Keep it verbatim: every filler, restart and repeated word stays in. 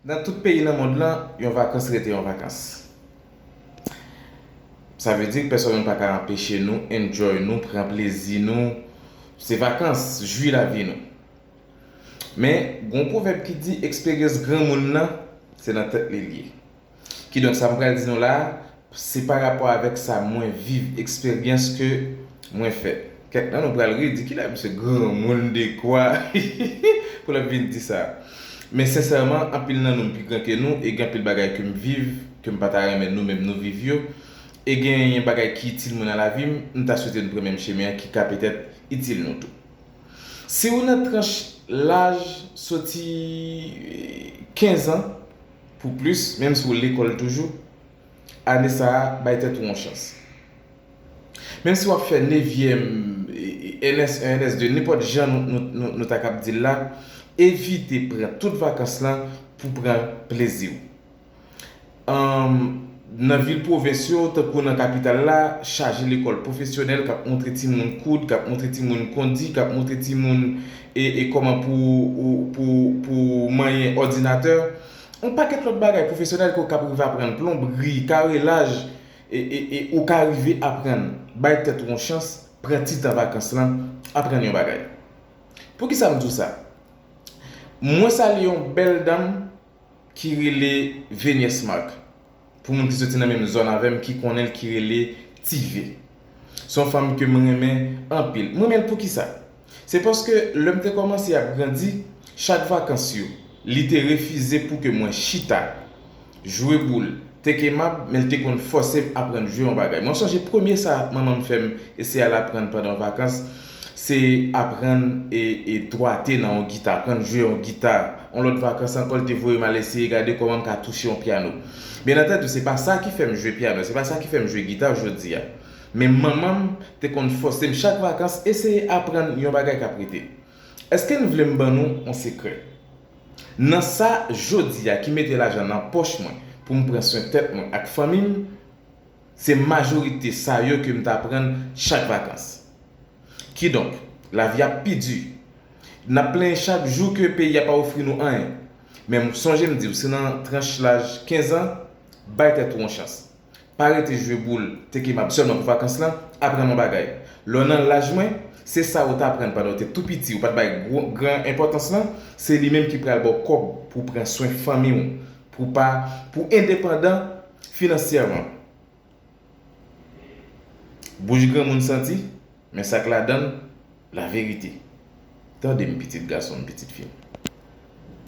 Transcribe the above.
Nan tout peyi nan mond lan, yon vakans rete yon vakans. Sa vle di pèsonn pa ka anpeche nou enjoy nou, pran plezi nou. Se vakans, jwi lavi nou. Men, gon pwovèb ki di eksperyans granmoun nan, se nan tèt li l ye. Kidonk, sa m pral di nou la a, se pa rapò avèk sa mwen viv, eksperyans ke mwen fè. Kèk nan nou pral ri, di, "Kilè misye granmoun de kwa pou l ap vin di sa?" Men sensèman, anpil nan nou m pi gran ke nou, e gen anpil bagay ke m viv, ke m pa ta renmen nou menm nou viv yo. E genyen bagay ki itil mwen nan lavi m, m ta swete n pran menm chemen an ki ka petèt itil nou tou. Si w nan tranch laj soti kenz an pou plis, menm si w lekòl toujou, ane sa a, bay tèt ou yon chans. Menm si w ap fè nevyèm, N S en, N S de, nenpòt jan nou, nou, nou, nou ta kab di l la, evite pran tout vakans lan pou pran plezi w. Anm, nan vil pwovens yo, tankou nan kapital la, chaje lekòl pwofesyonèl k ap montre timoun koud, k ap montre timoun kondi, k ap montre timoun e, e kòman pou, ou, pou, pou manyen òdinatè. Yon pakèt lòt bagay pwofesyonèl ke w kab rive aprann, plonbri, karelaj, e, e, e ou ka rive aprann. Bay tèt ou yon chans, pran ti tan vakans lan, aprann yon bagay. Poukisa m di w sa? Mwen salye yon bèl dam ki rele Venies Marc. Pou moun ki soti nan menm zòn avè m, ki konnen l, ki rele Ti V. Se yon fanm ke m renmen anpil. M renmen l poukisa? Se paske lè m te kòmanse ap grandi, chak vakans yo, li te refize pou ke mwen chita, jwe boul, teke mab, men l te konn fòse m aprann jwe yon bagay. Mwen sonje premye sa manman m fè m eseye al aprann pandan yon vakans, se aprann e, e dwate nan yon gita, aprann jwe yon gita. Yon lòt vakans ankò, l te voye m al eseye gade kòman m ka touche yon pyano. Byen antandi, se pa sa ki fè m jwe pyano, se pa sa ki fè m jwe gita jodi a. Men manman m te konn fòse m chak vakans eseye aprann yon bagay k ap rete. Èske n vle m ban nou yon sekrè? Nan sa jodi a ki mete lajan nan pòch mwen pou m pran swen tèt mwen ak fanmi m, se majorite sa yo ke m t aprann chak vakans. Kidonk, lavi ap pi di. N ap plenyen chak jou ke peyi a pa ofri nou anyen. Men sonje m di w, si w nan tranch laj kenz an, bay tèt ou yon chans. Pa rete jwe boul, teke mab sèlman pou vakans lan, aprann yon bagay. Lè w nan laj mwen, se sa ou t aprann pandan w te tou piti, ou pa t bay gwo, gran enpòtans lan, se li menm ki pral ba w kòb pou w pran swen fanmi w, pou w pa, pou w endepandan finansyèman. Bouch granmoun santi, men sa k ladan l, laverite. Tande m, pitit gason m, pitit fi m.